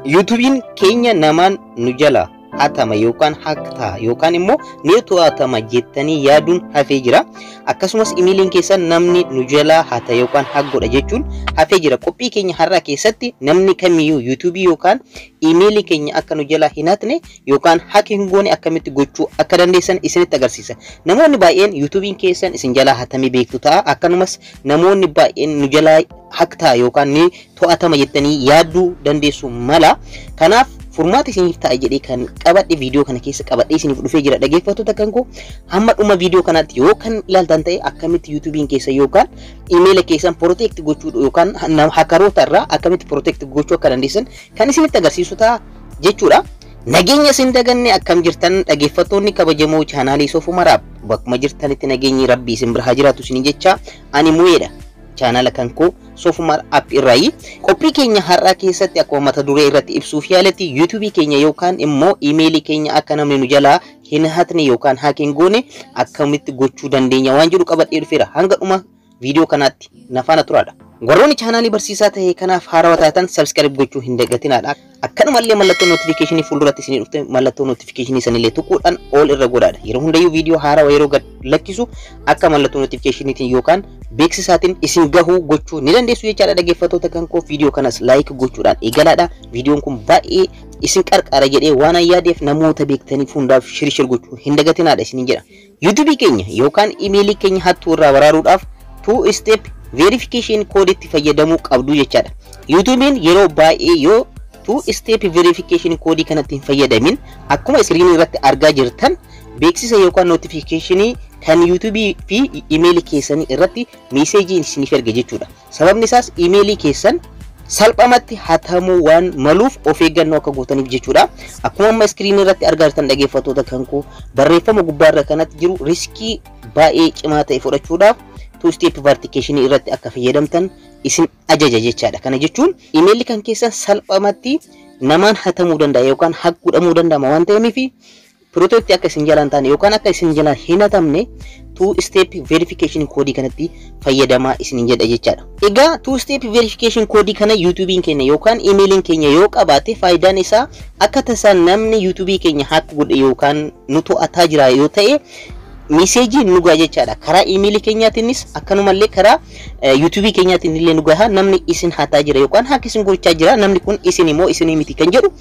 YouTube'n keenya namaan nu jala hatama yookaan hack ta'a yookaan immoo ni to'atama jettanii yaaduun hafee jira. Akkasumas imeeliin keessan namni nu jalaa hata yookaan hack godha jechuun hafee jira. Qophii keenya har'aa keessatti namni kamiyyuu YouTube'ii yookaan imeelii keenya akka nu jalaa hin hatne yookaan hack hin goone akkamitti gochuu akka dandeessan isinitti agarsiisa. Namoonni baay'een YouTube'n keessan isin jalaa hatamee beektu ta'a. Akkanumas namoonni baay'een nu jalaa hack ta'a yookaan ni to'atama jettanii yaaduu dandeessu mala. Kanaaf furmaata isiniif ta'a jedhee kan qabadhe viidiyoo kana keessa qabadhee isiniif dhufee jira. Dhaggeeffattoota kan koo, hamma dhuma viidiyoo kanaatti yoo kan ilaaltan ta'e, akkamitti YouTube'n keessa yookaan imeela keessan protect gochuu yookaan hackeroota irraa akkamitti protect gochuu akka dandeessan kan isinitti agarsiisu ta'a jechuudha. Nageenya isin daganne, akkam jirtan dhaggeeffattoonni kabajamoo chaanaalii Soofumaraaf? Bakkuma jirtanitti nageenyi Rabbii isin bira haa jiraatu isin jecha, ani mu'eedha. Chaanala kan koo Soofumar App irraayi. Qophii keenya har'aa keessatti akkuma mata duree irratti ibsuuf yaaletti, YouTube'ii keenya yookaan immoo imeelii keenya akka namni nu jalaa hin hatne yookaan hack hin goone akkamitti gochuu dandeenya waan jedhu qabadhee dhufeera. Hanga dhuma viidiyoo kanaatti na faana turaadha. Warroonni chaanaalii barsiisaa ta'e kanaaf haarawaa taatan subscribe gochuu hin dagatinaadha. Akkanumallee mallattoo notificationii fuulduratti isinii dhufte mallattoo notificationii sanillee tuquudhaan all irra godhaadha. Yeroo hundayyuu viidiyoo haarawaa yeroo gad lakkisu akka mallattoo notificationiitiin yookaan beeksisaatiin isin gahuu gochuu ni dandeessu jechaadha. Dhaggeeffattoota kan koo, viidiyoo kanas like gochuudhaan eegalaadha. Viidiyoon kun baay'ee isin qarqara jedhee waan an yaadeef namoota beektaniif hundaaf share share gochuu hin dagatinaadha isiniin jedha. YouTube'ii keenya yookaan imeelii keenya hattuu irraa baraaruudhaaf two step verification code itti fayyadamuu qabdu jechaadha. YouTube'n yeroo baay'ee yoo two step verification code kanatti hin fayyadamin, akkuma iskiriinii irratti argaa jirtan, beeksisa yookaan notificationii kan YouTube'ii fi imeelii keessanii irratti meeseejii isiniif erga jechuudha. Sababni isaas imeelii keessan salphamatti hatamuu waan maluuf of eeggannoo akka gootaniif jechuudha. Akkuma amma iskiriinii irratti argaa jirtan, dhaggeeffattoota kan koo, barreeffama gubbaarra kanatti jiru riskii baay'ee cimaa ta'e fudhachuudhaaf two step verification irratti akka fayyadamtan isin ajaja jechaadha. Kana jechuun imeelli kan keessan salphamatti namaan hatamuu danda'a yookaan hack godhamuu danda'ama waan ta'eef, protect akka isin jalaan taane yookaan akka isin jalaan hin hatamne two step verification koodii kanatti fayyadamaa isin jedha jechaadha. Egaa two step verification koodii kana YouTube'n keenya yookaan imeeliin keenya yoo qabaate, faayidaan isaa akka tasaa namni YouTube'ii keenya hack godhe yookaan nu to'ataa jira yoo ta'e meeseejii nu gaha jechaadha. Karaa imeelii keenyaatiinis akkanumallee karaa YouTube'ii keenyaatiin illee nu gaha. Namni isin hataa jira yookaan hack isin gochaa jira, namni kun isin immoo isinii miti kan jedhu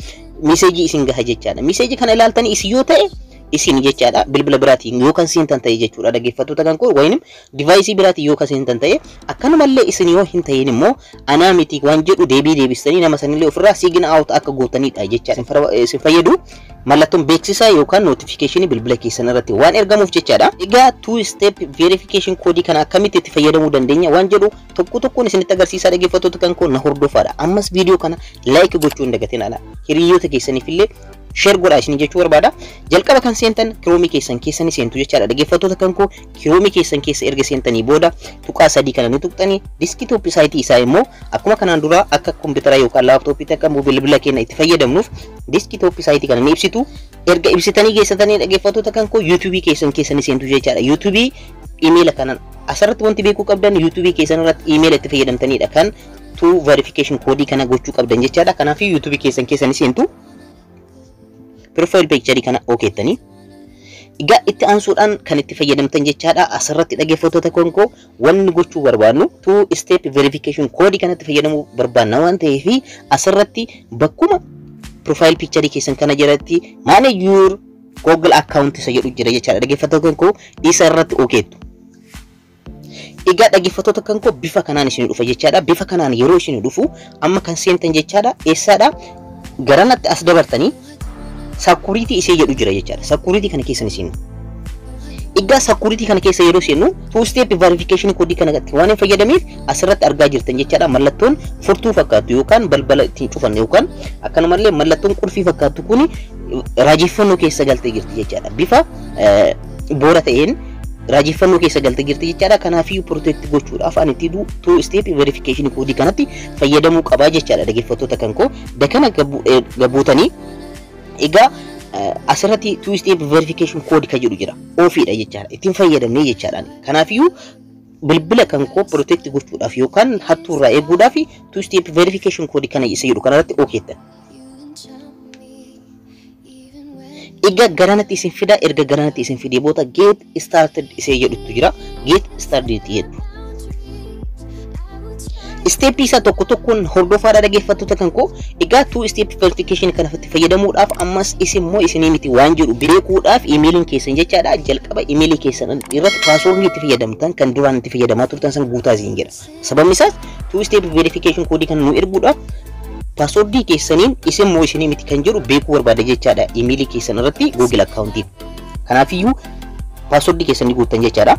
meeseejii isin gaha jechaadha. Meeseejii kana ilaaltanii isin yoo ta'e isin jechaadha, bilbila biraatiin yoo kan seentan ta'e jechuudha, dhaggeeffattoota kan koo, wayinim device'ii biraatiin yoo kan seentan ta'e. Akkanumallee isin yoo hin ta'in immoo anaa miti waan jedhu deebii deebistanii nama sanillee ofirraa sign out akka gootanidha jechaadha. Isin fayyadu mallattoon beeksisaa yookaan notificationii bilbila keessan irratti waan ergamuuf jechaadha. Egaa two step verification koodii kana akkamitti itti fayyadamuu dandeenya waan jedhu tokko tokkoon isinitti agarsiisaa, dhaggeeffattoota kan koo, na hordofaadha. Ammas viidiyoo kana like gochuu hin dagatinaa. Hiriyoota keessaniif illee share godhaa isin jechuu barbaada. Jalqaba kan seentan Chrome'ii keessan keessa ni seentu jechaadha. Dhaggeeffattoota kan koo, Chrome'ii keessan keessa erga seentanii booda tuqaa sadii kana ni tuqxanii, desktop site'ii isaa immoo akkuma kanaan dura akka kompiitara yookaan laptop'iitti akka bilbila keenya itti fayyadamnuuf desktop site'ii kana ni ibsitu. Erga ibsitanii geessatanii, dhaggeeffattoota kan koo, YouTube'ii keessan keessa ni seentu jechaadha. YouTube'ii imeela kanaan asirratti wanti beekuu qabdan, YouTube'ii keessan irratti imeela itti fayyadamtanidha kan two verification koodii kana gochuu qabdan jechaadha. Kanaaf YouTube'ii keessan keessa ni seentu. Profile picture kana okeettanii. Egaa itti aansuudhaan kan itti fayyadamtan jechaadha. Asirratti, dhaggeeffattoota koo, wanni gochuu barbaadnu two step verification koodii kanatti fayyadamuu barbaadna waan ta'eef, asirratti bakkuma profile picture keessan kana jalatti "Manage your Google account" isa jedhu jira jechaadha. Dhaggeeffattoota koo, isa irratti okeettu. Egaa dhaggeeffattoota kan koo, bifa kanaan isin dhufa jechaadha. Bifa kanaan yeroo isin dhufu amma kan seentan jechaadha. Eessaadha? Garanatti as dabartanii security isee jedhu jira jechaadha. Security kana keessa ni seennu. Egaa security kana keessa yeroo seennu, two step verification koodii kana waan hin fayyadameef asirratti argaa jirtan jechaadha. Mallattoon furtuu fakkaattu yookaan balbala ittiin cufan yookaan akkanumallee mallattoon qulfii fakkaattu kuni raajeffannoo keessa galtee jirti jechaadha. Bifa boora ta'een raajeffannoo keessa galtee jirti jechaadha. Kanaafiyyuu protect gochuudhaaf ani itti two step verification koodii kanatti fayyadamuu qabaa jechaadha, dhaggeeffattoota kan koo. Dakana gabbuutanii egaa asirratti two step verification code kan jedhu jira. Off'iidha jechaadha. Ittiin fayyadamnee jechaadha. Kanaafiyyuu bilbila kan koo protect gochuudhaaf yookaan hattuu irraa eeguudhaaf two step verification code kana isa jedhu kanarratti okeettan. Egaa garanatti isin fida. Erga garanatti isin fidee booda "Get started" isee jedhutu jira. "Get started" jedhu. Step isaa tokko tokkoon hordofaadha, dhaggeeffattoota kan koo. Egaa two step verification kana itti fayyadamuudhaaf ammas isin moo isinii miti waan jedhu beekuudhaaf imeeliin keessan jechaadha. Jalqaba imeelii keessan irratti password itti fayyadamtan kan duraan itti fayyadamaa turtan san guutaa isin jedha. Sababni isaas two step verification koodii kana nu erguudhaaf password keessaniin isin moo isinii miti kan jedhu beekuu barbaada jechaadha imeelii keessan irratti Google accountiin. Kanaafiyyuu password keessan ni guuttan jechaadha.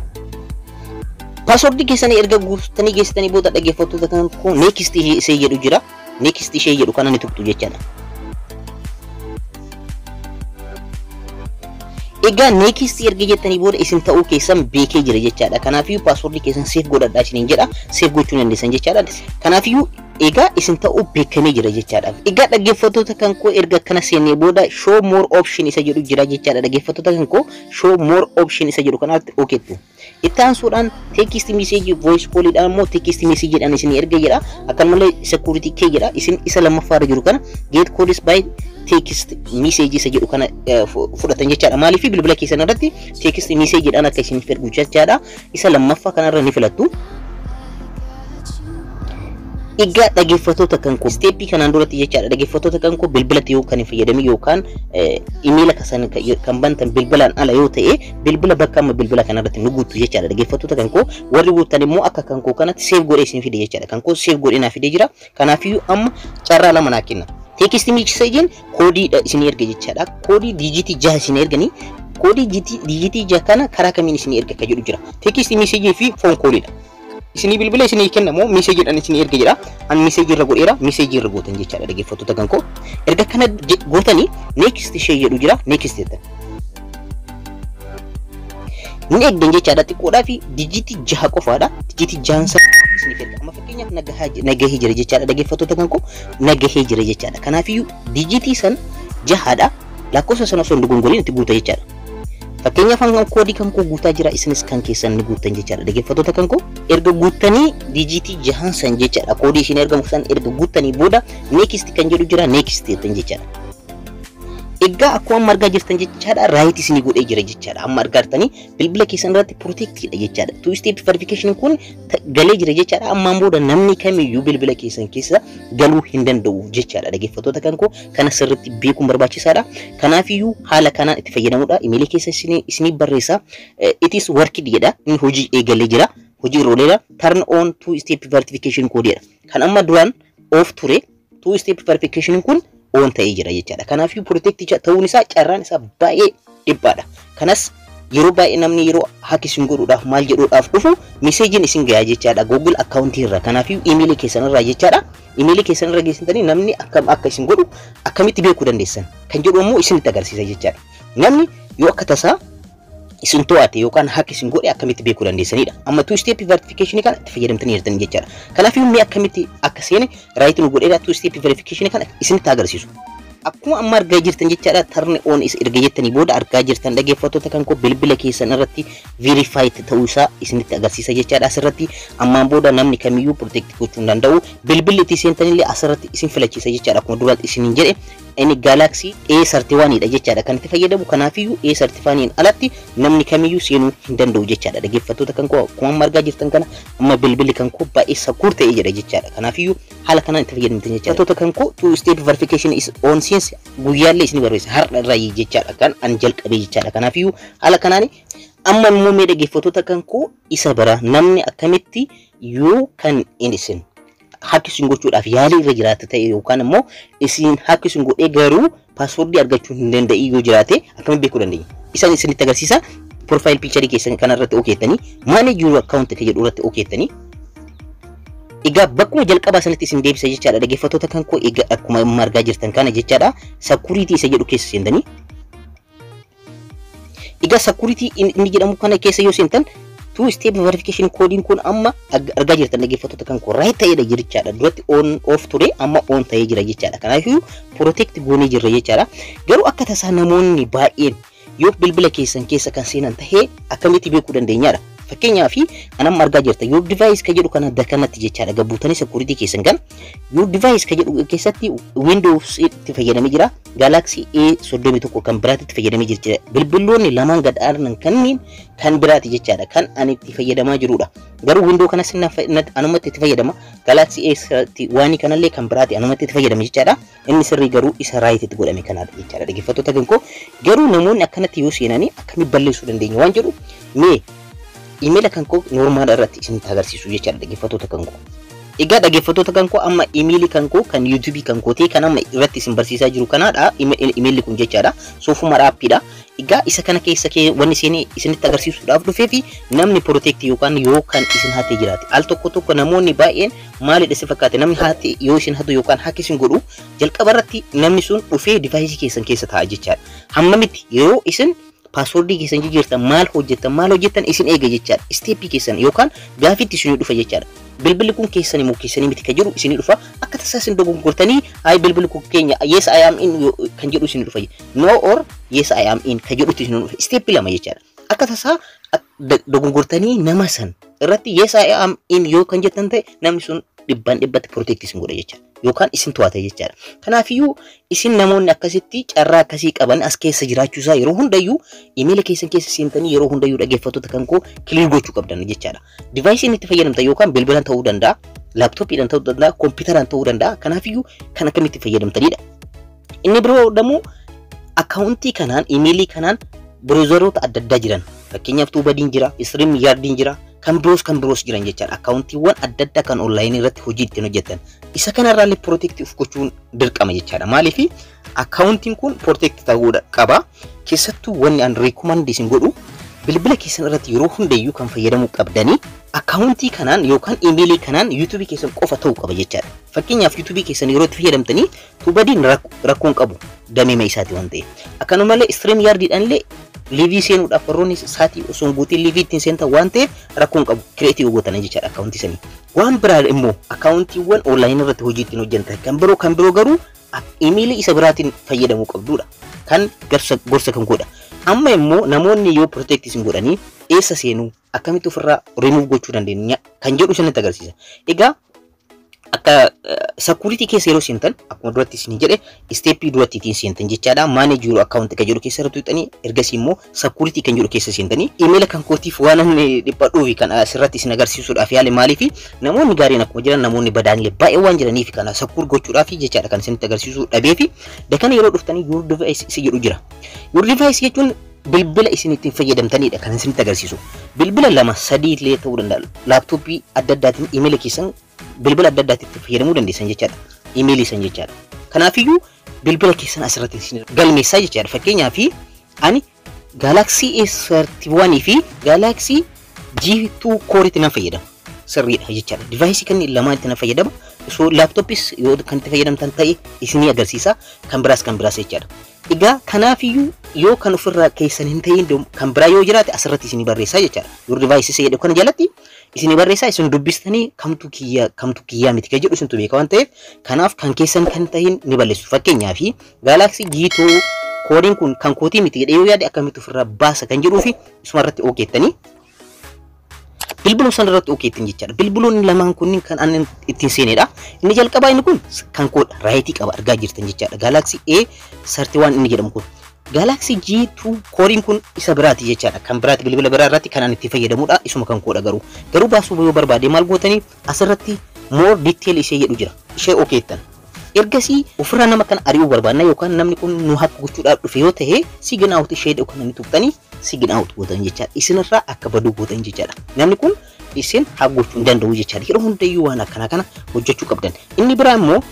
Password keessanii erga guuttanii geessitanii booda, dhaggeeffattoota kan koo, "Next" ishee jedhu jira. "Next" ishee jedhu kana ni tuqxu jechaadha. Egaa "Next" erga jettanii booda isin ta'uu keessan beekee jira jechaadha. Kanaafiyyuu password keessan save godhadhaa isiniin jedha. Save gochuu dandeessan jechaadha. Kanaafiyyuu egaa isin ta'uu beekamee jira jechaadha. Egaa dhaggeeffattoota kan koo, erga kana seennee booda "Show more option" isa jedhu jira jechaadha. Dhaggeeffattoota kan koo, "Show more option" isa jedhu kanaatti okeettu. Itti aansuudhaan text message, voice call dhaan immoo text message dhaan isin erga jedha. Akkanumallee security key jedha. Isin isa lammaffaarra jiru kana "Get codes by text message" isa jedhu kana fudhatan jechaadha. Maaliif? Bilbila keessan irratti text message dhaan akka isin ergu jechaadha. Isa lammaffaa kanarra ni filattu. Egaa dhaggeeffattoota kan koo, step kanaan duratti jechaadha, dhaggeeffattoota kan koo, bilbilatti yoo kan hin fayyadamin yookaan imeela kasan kan bantan bilbilaan ala yoo ta'e, bilbila bakka amma bilbila kanarratti nu guuttu jechaadha. Dhaggeeffattoota kan koo, warri guuttan immoo akka kan koo kanatti save godhee isin fide jechaadha. Kan koo save godhee naa fidee jira. Kanaafiyyuu amma carraa lama naa kenna. Text messageiin koodiidha isin erga jechaadha. Koodii digit 6 isin erganii, koodii digit 6 kana karaa kamiin isin erga ka jedhu jira. Text message fi phone calliidha. Isinii bilbila isinii kennamoo messageiidhaan isinii erga jedha. An message irra godheera, message irra gootan jechaadha, dhaggeeffattoota kan koo. Erga kana gootanii "Next" ishee jedhu jira, "Next" jettan. Ni eegdan jechaadha xiqqoodhaa fi digit 6 qofaadha. Digit jahan isiniif erga. Amma fakkeenyaaf nagahee jira jechaadha, dhaggeeffattoota kan koo, nagahee jira jechaadha. Kanaafiyyuu digit san jahadha. Lakkoofsa sana osoo hin dogongoriin itti guuta jechaadha. Fakkeenyaaf hangam koodii kan koo guutaa jira, isinis kan keessan ni guuttan jechaadha. Dhaggeeffattoota kan koo, erga guuttanii digit jahan san jechaadha. Koodii isin ergamu san erga guuttanii booda "Next" kan jedhu jira, "Next" jettan jechaadha. Egaa akkuma amma argaa jirtan jechaadha, right isinii godhee jira jechaadha. Amma argaa jirtanii bilbila keessan irratti protectiidha jechaadha. Two step verification kun galee jira jechaadha. Ammaan booda namni kamiyyuu bilbila keessan keessa galuu hin danda'u jechaadha. Dhaggeeffattoota kan koo, kana sirriitti beekuun barbaachisaadha. Kanaafiyyuu haala kanaan itti fayyadamuudha. Imeelii keessa isinii barreessa. "It is working" jedha. Inni hojii eegalee jira. Hojii irra ooleera. "Turn on two step verification code" jedha. Kan amma duraan off ture two step verification kun on ta'ee jira jechaadha. Kanaafuu protect ta'uun isaa carraan isaa baay'ee dhiphaadha. Kanas yeroo baay'ee namni yeroo hack isin godhuudhaaf maal jedhuudhaaf dhufu messageiin isin gahaa jechaadha Google account irra. Kanaafuu imeelii keessan irraa jechaadha. Imeelii keessan irra geessitanii namni akkam akka isin godhu akkamitti beekuu dandeessan kan jedhu immoo isinitti agarsiisa jechaadha. Namni yoo akka tasaa isin to'ate yookaan hack isin godhe akkamitti beekuu dandeessanidha. Amma two step verification kana itti fayyadamtanii jirtan jechaadha. Kanaafuu mee akkamitti akka seene right nu godheera, two step verification kana isinitti agarsiisu. Akkuma amma argaa jirtan jechaadha, "Turn on" isa erga jettanii booda argaa jirtan, dhaggeeffattoota kan koo, bilbila keessan irratti verified ta'uu isaa isinitti agarsiisa jechaadha. Asirratti ammaan booda namni kamiyyuu protect gochuu hin danda'u. Bilbilli itti seentanillee asirratti isin filachiisa jechaadha. Akkuma duraatti isiniin jedhe, inni Galaxy A31 dha jechaadha kan itti fayyadamu. Kanaafiyyuu A31 alatti namni kamiyyuu seenuu hin danda'u jechaadha. Dhaggeeffattoota kan koo, akkuma amma argaa jirtan kana amma bilbilli kan koo baay'ee secure ta'ee jira jechaadha. Kanaafiyyuu haala kanaan itti fayyadamtan jechaadha. Dhaggeeffattoota kan koo, two step verification is on since guyyaallee isin barreessa, har'a irraa jechaadha kan an jalqabee jechaadha. Kanaafiyyuu haala kanaan amma immoo mee, dhaggeeffattoota kan koo, isa bira namni akkamitti yoo kan isin hack isin gochuudhaaf yaalii irra jiraate ta'e yookaan immoo isin hack isin godhee garuu password argachuu hin danda'in yoo jiraate akkamitti beekuu dandeenya? Isaan isinitti agarsiisa. Profile picture keessan kanarratti okeettanii "Manage your account" kan jedhu irratti okeettanii. Egaa bakkuma jalqabaa sanatti isin deebisa jechaadha, dhaggeeffattoota kan koo. Egaa akkuma amma argaa jirtan kana jechaadha, "Security" isa jedhu keessa seentanii. Egaa "Security" inni jedhamu kana keessa yoo seentan two step verification koodiin kun amma argaa jirtan, dhaggeeffattoota kan koo, right ta'eedha jechaadha. Duratti on off ture, amma on ta'ee jira jechaadha. Kanaafuu protect goonee jirra jechaadha. Garuu akka tasaa namoonni baay'een yoo bilbila keessan keessa kan seenan tahee akkamitti beekuu dandeenyaadha? Fakkeenyaaf, anamma argaa jirta, your device ka jedhu kana dakanatti jechaadha. Gabbuutanii security keessan kan your device ka jedhu keessatti Windows itti fayyadamee jira. Galaxy A31 kan biraatti itti fayyadamee jira. Bilbiloonni lamaan gad aanan kanneen kan biraati jechaadha. Kan ani itti fayyadamaa jirudha. Garuu Windows kanas anumatti itti fayyadama. Galaxy A31 kanallee kan biraati, anumatti itti fayyadama jechaadha. Inni sirrii garuu isa right itti godhame kanaadha jechaadha. Dhaggeeffattoota kan koo, garuu namoonni akkanatti yoo seenanii akkamitti balleessuu dandeenya waan jedhu, mee imeela kan koo normal irratti isinitti agarsiisu jechaadha, dhaggeeffattoota kan koo. Egaa dhaggeeffattoota kan koo, amma imeelii kan koo kan YouTubeii kan koo ta'e kan amma irratti isin barsiisaa jiru kanaadha imeelli kun jechaadha. Soofuma aappiidha. Egaa isa kana keessa wanni isin isinitti agarsiisuudhaaf dhufee fi namni protect yookaan yoo kan isin hatee jiraate. Al tokko tokko namoonni baay'een maalidha si fakkaate, namni hate yoo isin hatu yookaan hack isin godhu, jalqaba irratti namni sun dhufee deviceii keessan keessa taa'a jechaadha. Hammamitti yeroo isin passwordii keessan jijjiirtan, maal hojjettan, maal hojjettan isin eega jechaadha. Stepii keessan yookaan gaafitti isinii dhufa jechaadha. Bilbilli kun keessan immoo keessanii miti kan jedhu isinii dhufa. Akka tasaa isin dogoggortanii, "Hayi, bilbilli kun keenya, yes, I am in" kan jedhu isinii dhufa. "No" or "Yes, I am in" kan jedhutti isinii dhufa. Stepii lama jechaadha. Akka tasaa dogoggortanii nama san irratti "Yes, I am in" yoo kan jettan ta'e, namni sun dhibbaan dhibbatti protect isin godha jechaadha. Yookaan isin to'ata jechaadha. Kanaafiyyuu isin namoonni akkasitti carraa akkasii qaban as keessa jiraachuusaa yeroo hundayyuu imeela keessan keessa seentanii yeroo hundayyuu, dhaggeeffattoota kan koo, clear gochuu qabdan jechaadha. Deviceiin itti fayyadamtan yookaan bilbilaan ta'uu danda'a, laptopiidhaan ta'uu danda'a, kompiitaraan ta'uu danda'a. Kanaafiyyuu kan akkamitti fayyadamtanidha. Inni biroo immoo accountii kanaan, imeelii kanaan browseroota adda addaa jiran. Fakkeenyaaf, TubeBuddyn jira, StreamYardiin jira, kan biroos kan biroos jiran jechaadha. Accountiiwwan adda addaa kan onlineii irratti hojii ittiin hojjetan. Isa kanarraallee protect of gochuun dirqama jechaadha. Maaliif? Accountiin kun protect ta'uu qaba. Keessattuu wanni an recommend isin godhu, bilbila keessan irratti yeroo hundayyuu kan fayyadamuu qabdanii accountii kanaan yookaan imeelii kanaan YouTubeii keessan qofa ta'uu qaba jechaadha. Fakkeenyaaf, YouTubeii keessan yeroo itti fayyadamtanii TubeBuddyn rakkoon qabu, dameema isaati waan ta'eef. Akkanumallee StreamYardiidhaan illee liveii seenuudhaaf warroonni saatii osoo hin guutiin liveii ittiin seentan waan ta'eef rakkoon qabu, createii gootan jechaadha accountii sanii. Waan biraa immoo accountiiwwan onlineii irratti hojii ittiin hojjetan kan biroo garuu imeelii isa biraatiin fayyadamuu qabdudha. Kan gorsa kan godha. Amma immoo namoonni yoo protect isin godhanii eessa seenuu, akkamitti ofirraa remove gochuu dandeenya kan jedhu isinitti agarsiisa. Egaa akka security keessa yeroo seentan, akkuma duratti isin jedhe, stepii duratti ittiin seentan jechaadha. Manage your account kan jedhu keessa irratti tuqxanii, ergasii immoo security kan jedhu keessa seentanii, imeela kan kootiif waan inni dhiphadhuufi kan asirratti isin agarsiisuudhaaf yaale. Maaliifi? Namoonni gaariin akkuma jiran namoonni badaanillee baay'ee waan jiraniif kana secure gochuudhaaf jechaadha kan isinitti agarsiisuu dhabeefi. Dakana yeroo dhuftanii your device si jedhu jira. Your device jechuun bilbila isin ittiin fayyadamtanidha kan isinitti agarsiisu. Bilbila lama sadii illee ta'uu danda'a. Laptopii adda addaatiin imeela keessan bilbila adda addaatti itti fayyadamuu dandeessan jechaadha. Imeelii san jechaadha. Kanaafiyyuu bilbila keessan asirratti isin galmeessaa jechaadha. Fakkeenyaaf, ani Galaxy S31 fi Galaxy J2 Core nan fayyadama. Sirriidha jechaadha. Deviceii kan lamaan itti nan fayyadama. So laptopis yoo kan itti fayyadamtan ta'e isinii agarsiisa. Kan biraas kan biraas jechaadha. Egaa kanaafiyyuu yoo kan ofirraa keessan hin ta'in kan biraa yoo jiraate asirratti isinii barreessaa jechaadha. Your device isa jedhu kana jalatti isinii barreessaa, isin dubbistanii kamtu kiyya, kamtu kiyyaa miti kan jedhu isintu beeka waan ta'eef, kanaaf kan keessan kan ta'in ni balleessu. Fakkeenyaaf, Galaxy J2 Coreiin kun kan kootii miti jedhee yoo yaade akkamitti ofirraa baasa kan jedhuu fi isuma irratti okeettanii bilbiloo sana irratti okeettin jechaadha. Bilbiloonni lamaan kunniin kan ani ittiin seenedha. Inni jalqabaa inni kun kan koodha. Rightii qaba, argaa jirtan jechaadha. Galaxy A31 inni jedhamu kun. Galaxy J2 Coreiin kun isa biraati jechaadha. Kan biraati, bilbila biraa irratti kan ani itti fayyadamudha. Isuma kan koodha garuu. Garuu baasuu yoo barbaade maal gootanii? Asirratti more detail ishee jedhu jira. Ishee okeettan. Ergasii ofirraa nama kana ari'uu barbaanna yookaan namni kun nu hack gochuudhaaf dhufe yoo ta'e, sign out ishee jedhu kana ni tuqxanii sign out gootan jechaadha. Isinirraa akka baduu gootan jechaadha. Namni kun isin hack gochuu hin danda'u jechaadha. Yeroo hundayyuu waan akkanaa kana hojjechuu qabdan. Inni biraa immoo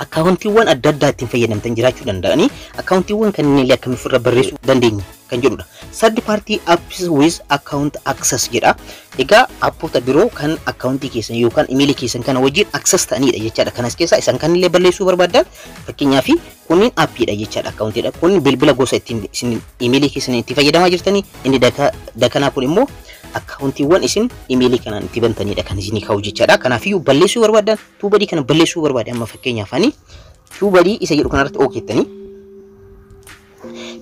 accountiiwwan adda addaa ittiin fayyadamtan jiraachuu danda'anii, accountiiwwan kanneen illee akkamitti ofirra barreessuu dandeenya kan jedhudha. Third party apps with account access jedha. Egaa appoota biroo kan accountii keessan yookaan imeelii keessan kana wajjin access ta'anidha jechaadha. Kanas keessaa isaan kanillee balleessuu barbaadan, fakkeenyaaf kunniin appiidha jechaadha, accountiidha. Kun bilbila gosa ittiin isin imeelii keessan itti fayyadamaa jirtanii, inni dakanaa kun immoo accountiiwwan isin imeelii kanaan itti bantanidha kan isinii kaa'u jechaadha. Kanaafiyyuu balleessuu barbaadan, TubeBuddy kana balleessuu barbaade, amma fakkeenyaaf ani TubeBuddy isa jedhu kanarratti okeettanii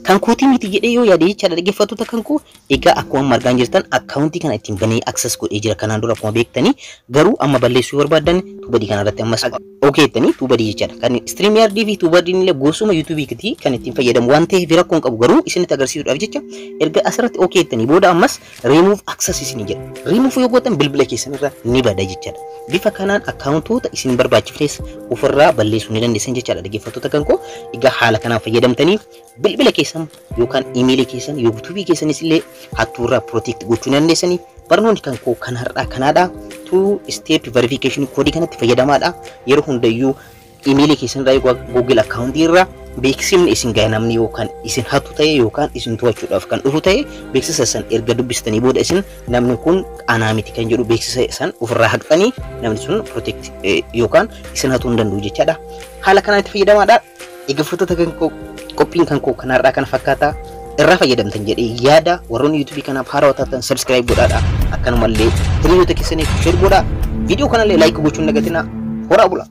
Kan kootii miti jedhee yoo yaade jechaadha, dhaggeeffattoota kan koo. Egaa akkuma amma argaa jirtan akkaawuntii kana ittiin banee access godhee jira kanaan dura akkuma beektanii. Garuu amma balleessuu barbaadan TubeBuddy kana irratti ammas okay jettanii TubeBuddy jechaadha. Kan StreamYard fi TubeBuddyn illee gosuma YouTube'ti kan ittiin fayyadamu waan ta'eef rakkoon qabu, garuu isinitti agarsiisuudhaaf jecha. Erga asirratti okay jettanii booda ammas remove access isin jedha. Remove yoo gootan bilbila keessan irraa ni bada jechaadha. Bifa kanaan akkaawuntoota isin barbaachifnes ofirraa balleessuu ni dandeessan jechaadha, dhaggeeffattoota kan koo. Egaa haala kanaan fayyadamtanii bilbila keessan yookaan imeelii keessan, YouTube'ii keessanis illee hattuurraa protect gochuu ni dandeessanii. Barnoonni kan koo kan har'aa kanaadha. Two step verification koodii kanatti fayyadamaadha. Yeroo hundayyuu imeelii keessan irraa, Google akkaawuntii irraa beeksifni isin gahe, namni yookaan isin hatu ta'e yookaan isin to'achuudhaaf kan dhufu ta'e, beeksisa san erga dubbistanii booda isin namni kun anaa miti kan jedhu beeksisa san ofirraa haqxanii namni sun protect yookaan isin hatuu hin danda'u jechaadha. Haala kanaan itti fayyadamaadha. Dhaggeeffattoota kan koo, qophiin kan koo kanarraa kana fakkaata. Irraa fayyadamtan jedhee yaada. Warroonni YouTube'ii kanaaf haarawaa taatan subscribe godhaadha. Akkanumallee hiriyoota keessaniif share godhaa. Viidiyoo kanallee like gochuun dagatinaa. Horaa bulaa.